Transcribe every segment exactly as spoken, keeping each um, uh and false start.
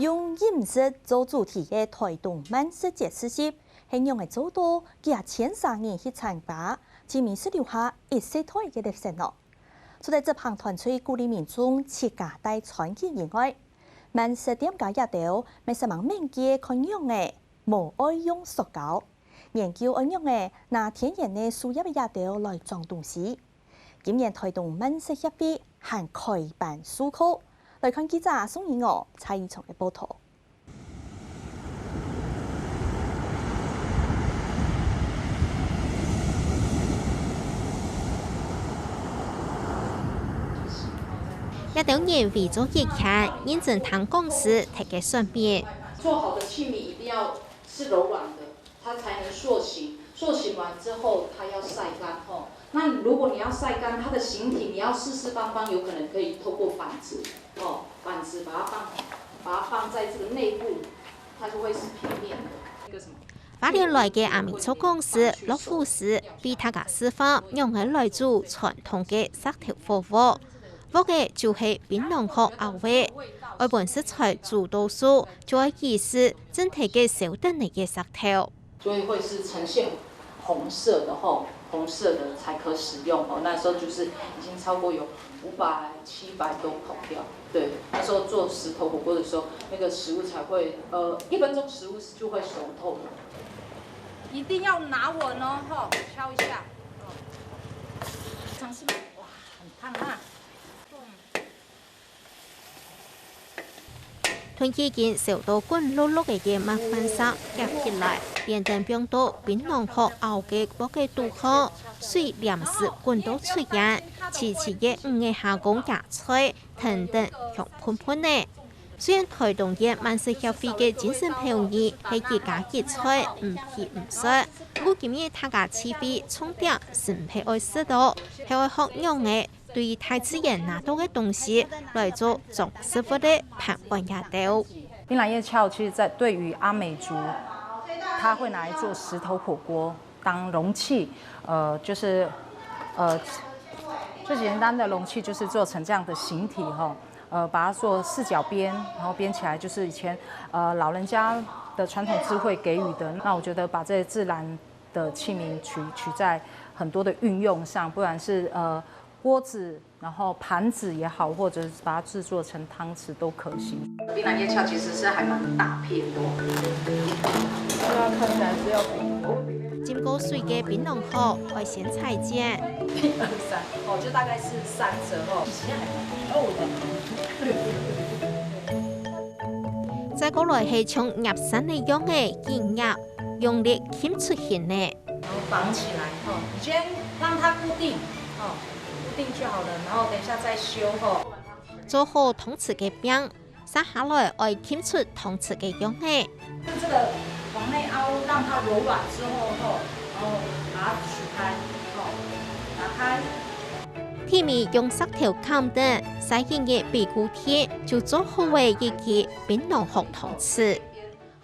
用飲食做主題个台東慢食節試食，係仰仔做到幾千儕人去參加，盡尾係留下一世代个歷史呢？除了執行團隊鼓勵民眾自家帶餐具以外，慢食店家也兜乜煞猛研究看仰仔，無愛用塑膠，研究愛仰仔拿天然个樹葉个也兜來裝東西。今年台東慢食協會還開班授課，來看記者宋怡娥、蔡依松个報導。 這兜人圍做一圈，認真聽講師提个說明。做好的器皿一定要是柔軟的，它才能塑形。塑形完之后，它要晒干吼。那如果你要晒干，它的形体你要四四方方，有可能可以透过板子哦，板子把它放，把它放在这个内部，它就会是平面的。那个什么？花蓮來个阿美族講師樂富斯為大家示範仰仔來煮傳統个石頭火鍋。鑊仔就係檳榔殼拗个，愛分食材煮到熟，就愛起司，正摕个燒等个石頭。 所以会是呈现红色的吼，红色的才可使用哦。那时候就是已经超过有五百、七百都跑掉。对，那时候做石头火锅的时候，那个食物才会呃一分钟食物就会熟透了。一定要拿稳哦，吼，敲一下，哦，尝试吗？哇，很烫啊！ 同已經燒到滾碌碌个个麥飯糝夾起來，連等放到檳榔殼拗个鑊个肚項，水黏時滾到出煙，齊齊个五个蝦公也脆，跈等香噴噴呢。雖然台東縣慢食協會个精神標語係一家一菜，毋肥毋瘦，毋過今日大家聚會重點係毋係愛食到，係愛學仰仔 對大自然拿到个東西來做裝飾物个盤碗也兜。檳榔葉鞘其实在对于阿美族，他会拿来做石头火锅当容器，呃，就是呃最简单的容器就是做成这样的形体哈，呃，把它做四角边，然后编起来就是以前呃老人家的传统智慧给予的。那我觉得把这自然的器皿取取在很多的运用上，不管是呃锅子，然后盘子也好，或者是把它制作成汤匙都可行。檳榔叶鞘其实是还蛮大片的哦。那看起来是要浸過水个檳榔殼，愛先裁剪。一二三，哦，就大概是三折哦。其实还蛮厚的。再過來係像捏山个樣仔，緊捏，用力撳出形呢。 然后绑起来哈，你先让它固定，哦，固定就好了，然后等一下再修哈。做好湯匙个柄，續下來愛撳出湯匙个樣仔。就这个往内凹，让它柔软之后哈，然后把它取开，哦，打开。底面用石頭崁等，晒一日畀固定，就做好个一隻檳榔殼湯匙。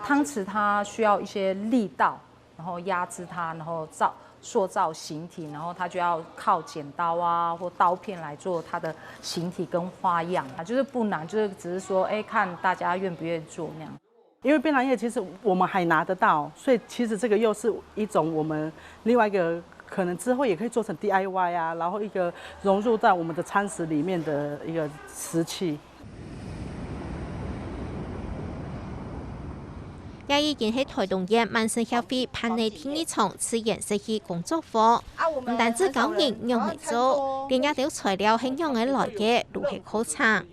汤匙它需要一些力道， 然后压制它，然后造塑造形体，然后它就要靠剪刀啊或刀片来做它的形体跟花样啊，就是不难，就是只是说，哎，看大家愿不愿意做那样。因为檳榔叶其实我们还拿得到，所以其实这个又是一种我们另外一个可能之后也可以做成 D I Y 啊，然后一个融入在我们的餐食里面的一个食器。 這已經係台東縣慢食協會辦个第二場自然設計工作坊，毋單止教人仰仔做，連這兜材料係仰仔來个，都係課程。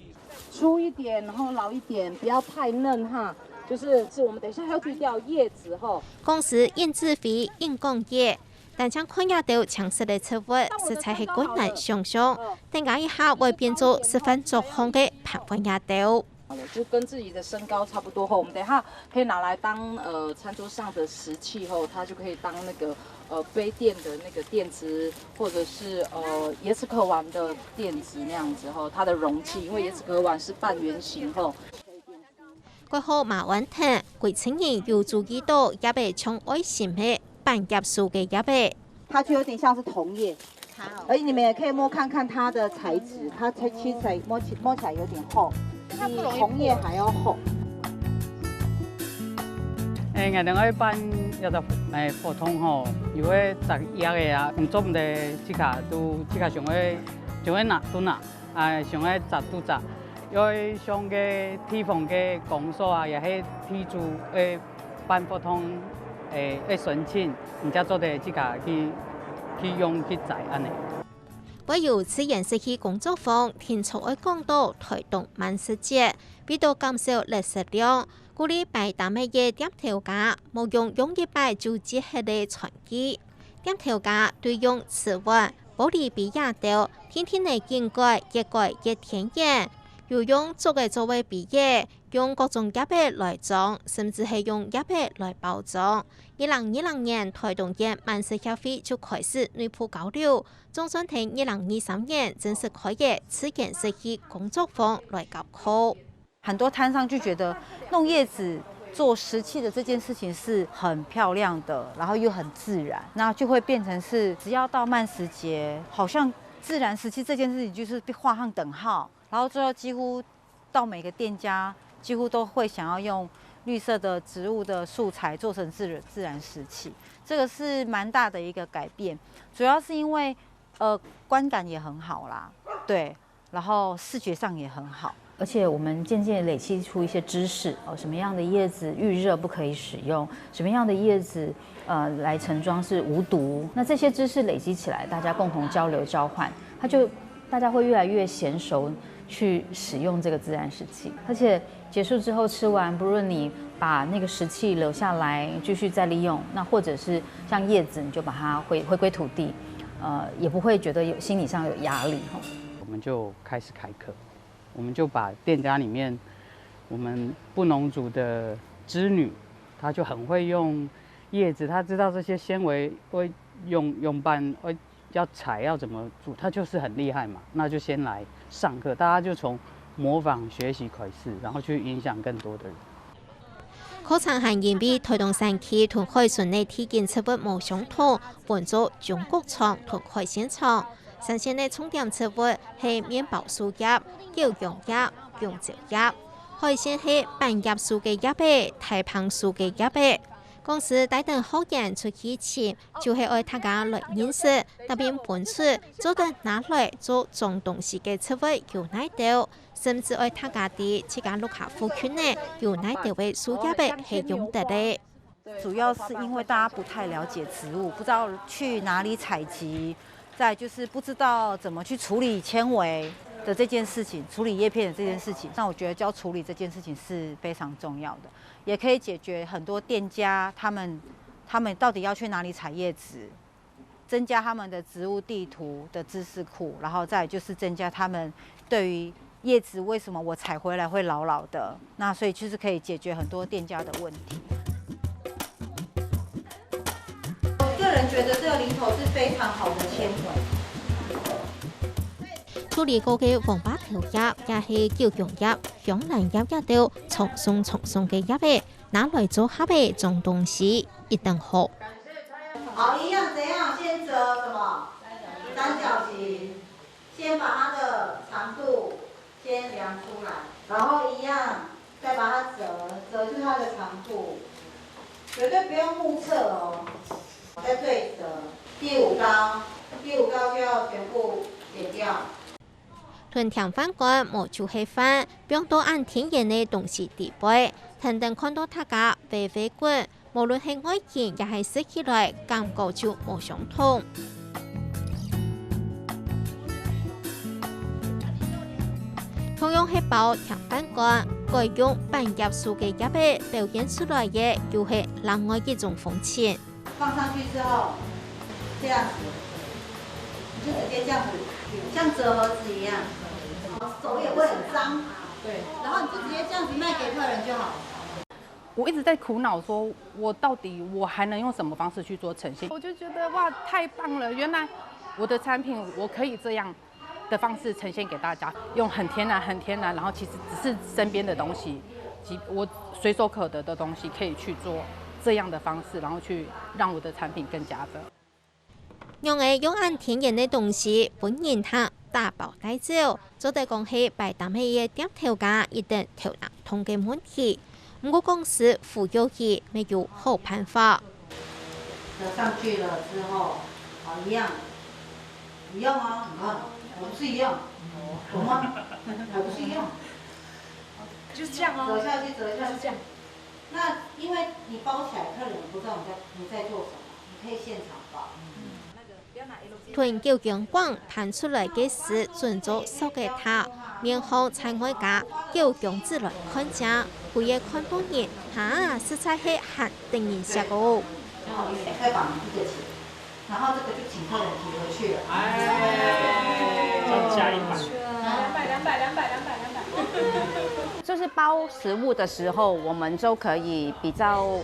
粗一点，然后老一点，不要太嫩哈。就是，是我们等一下要去掉叶子哈。講師應指揮應講解， 單淨看這兜青色个植物，實在係困難想像，等下一下會變做食飯桌項个盤碗這兜。好了，就跟自己的身高差不多吼，我们等一下可以拿来当呃餐桌上的食器吼，它就可以当那个呃杯垫的那个垫子，或者是呃椰子壳碗的垫子那样子吼，它的容器，因为椰子壳碗是半圆形吼。 蓋好馬鞍藤，歸陣人有注意到葉仔像愛心个板葉樹个葉仔。它就有点像是桐叶，而且你们也可以摸看看它的材质，它才其实才摸起摸起来有点厚，比桐叶还要厚。誒，𠊎等愛辦一隻誒活動吼，有个摘葉个啊，毋做毋得自家都自家想愛想愛拿都拿，啊想愛摘都摘，愛向个地方个公所啊，也係地主誒辦活動誒愛申請，你才做得自家去去用去摘恁呢。 會有自然食器工作坊，定著愛講到台東慢食節，為著減少垃圾量，鼓勵擺攤仔个店頭家，莫用用一擺就擠忒个餐具。店頭家對用瓷碗、玻璃杯仔兜，定定仔緊改，越改越天然。有用竹仔做个杯仔，用各種葉仔來裝，甚至係用葉仔來包裝。二零二零年，台東縣慢食協會就開始內部交流， 總算在二零二三年正式開个自然食器工作坊來教課。很多攤商就覺得弄葉子做食器的這件事情是很漂亮的，然後又很自然，那就會變成是只要到慢食節，好像自然食器這件事情就是被畫上等號，然後最後幾乎到每個店家幾乎都會想要用綠色的植物的素材做成自自然食器，這個是蠻大的一個改變，主要是因為 呃，觀感也很好啦，對，然後視覺上也很好。而且我們漸漸累積出一些知識哦，什麼樣的葉子遇熱不可以使用，什麼樣的葉子呃來盛裝是無毒。那這些知識累積起來，大家共同交流交換，它就大家會越來越嫻熟去使用這個自然食器，而且結束之後吃完，不論你把那個食器留下來繼續再利用，那或者是像葉子，你就把它回回歸土地，呃，也不會覺得有心理上有壓力吼。我們就開始開課，我們就把店家裡面我們布農族的織女，她就很會用葉子，她知道這些纖維會用用半會要裁要怎麼做，她就是很厲害嘛，那就先來上課，大家就從模仿學習開始，然後去影響更多的人。課程還因為台東山區同海脣个地景植物無相同，分做中國檉同海鮮檉。山線个重點植物係麵包樹葉、九芎葉、弓蕉葉；海鮮係板葉樹个葉仔、大棚樹个葉仔。講師帶等學員出去尋，就係愛大家來認識，搭配分出做得拿來做裝東西个植物有哪兜， 甚至愛大家知自家屋下附近呢有哪兜个樹葉仔係用得个。主要是因為大家不太了解植物，不知道去哪裡採集，再就是不知道怎麼去處理纖維的這件事情，處理葉片的這件事情。那我覺得教處理這件事情是非常重要的，也可以解決很多店家他們他們到底要去哪裡採葉子， 增加他們的植物地圖的知識庫，然後再就是增加他們對於葉子為什麼我採回來會老老的，那所以就是可以解決很多店家的問題。我個人覺得這個林投是非常好的纖維。處理過个黃巴頭葉，也係九芎葉、香蘭葉這兜長生長生个葉仔，拿來做盒仔裝東西，一等好。 好，一樣怎樣？先折什麼？三角形，先把它的長度先量出來，然後一樣再把它折，折出它的長度，絕對不要目測哦，再對折。第五刀，第五刀就要全部剪掉。 同添飯稈無就係飯，放到恁天然个東西底背，跈等看到大家飛飛滾，無論係外形也係食起來，感覺就無相同。同樣係包添飯稈，改用板葉樹个葉仔表現出來个，又係另外一種風情。 放上去之後，這樣子，你就直接這樣子，像折盒子一樣，手也會很髒。對，然後你就直接這樣子賣給客人就好了。我一直在苦惱說，我到底我還能用什麼方式去做呈現？我就覺得哇，太棒了！原來我的產品我可以這樣 的方式呈現給大家，用很天然、很天然，然後其實只是身邊的東西，及我隨手可得的東西，可以去做這樣的方式，然後去讓我的產品更加分。仰仔用恁天然个東西分人客打包帶走，做得講係擺攤仔个店頭家一等頭那痛个問題。毋過講師傅有佢乜有好辦法。折上去了之後，好，一樣，一樣啊，你看，還不是一樣，有嗎？還不是一樣。就是這樣哦。折下去，折下去。就是這樣。那因為你包起來，客人不知道你在，你在做什麼，你可以現場包。嗯。 同九芎梗盤出來个時，準做熟个忒，面項在外加九芎子來看正，佢个看到人，哈，實在係還得人惜哦。再綁一個結，然後這個就請客人提回去了。哎，再加一百。兩百，兩百，兩百，兩百，兩百。就是包食物的時候，我們就可以比較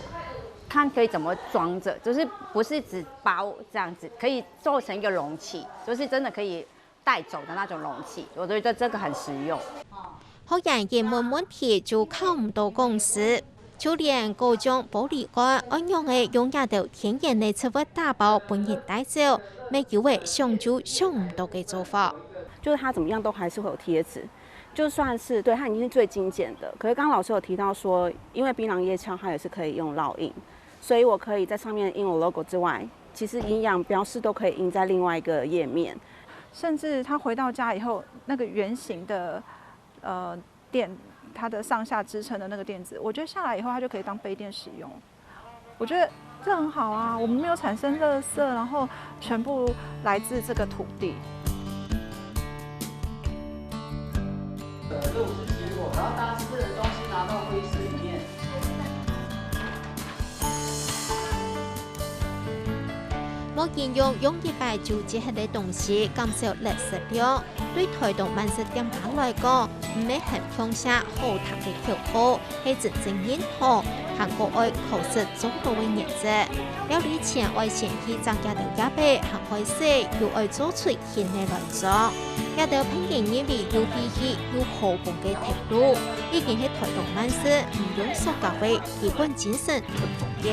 看可以怎麼裝著，就是不是只包這樣子，可以做成一個容器，就是真的可以帶走的那種容器。我覺得這個很實用。學員一問問題就考毋到講師，就連果醬、玻璃罐，仰仔用這兜天然个植物打包分人帶走，乜有个想就想毋到个做法。就是它怎麼樣都還是會有貼紙，就算是，對，它已經是最精簡的。可是剛剛老師有提到說，因為檳榔葉鞘它也是可以用烙印，所以我可以在上面印我 logo 之外，其實營養標示都可以印在另外一個頁面。甚至他回到家以後，那個圓形的呃墊，它的上下支撐的那個墊子，我覺得下來以後它就可以當杯墊使用。我覺得这很好啊，我们没有产生垃圾，然后全部来自这个土地。路是经过，然后大家是这个东西拿到会议室里面。無應用，用一擺就節忒个東西，減少垃圾量。對臺東慢食店家來講，毋係喊鄉下好聽个口號， 係真正認同，還過愛確實做到个原則。料理前愛先去摘這兜葉仔，還愛洗，又愛做出形仔來裝。這兜分人認為有意義又好捧个態度，已經係臺東慢食毋用塑膠个基本精神同風格。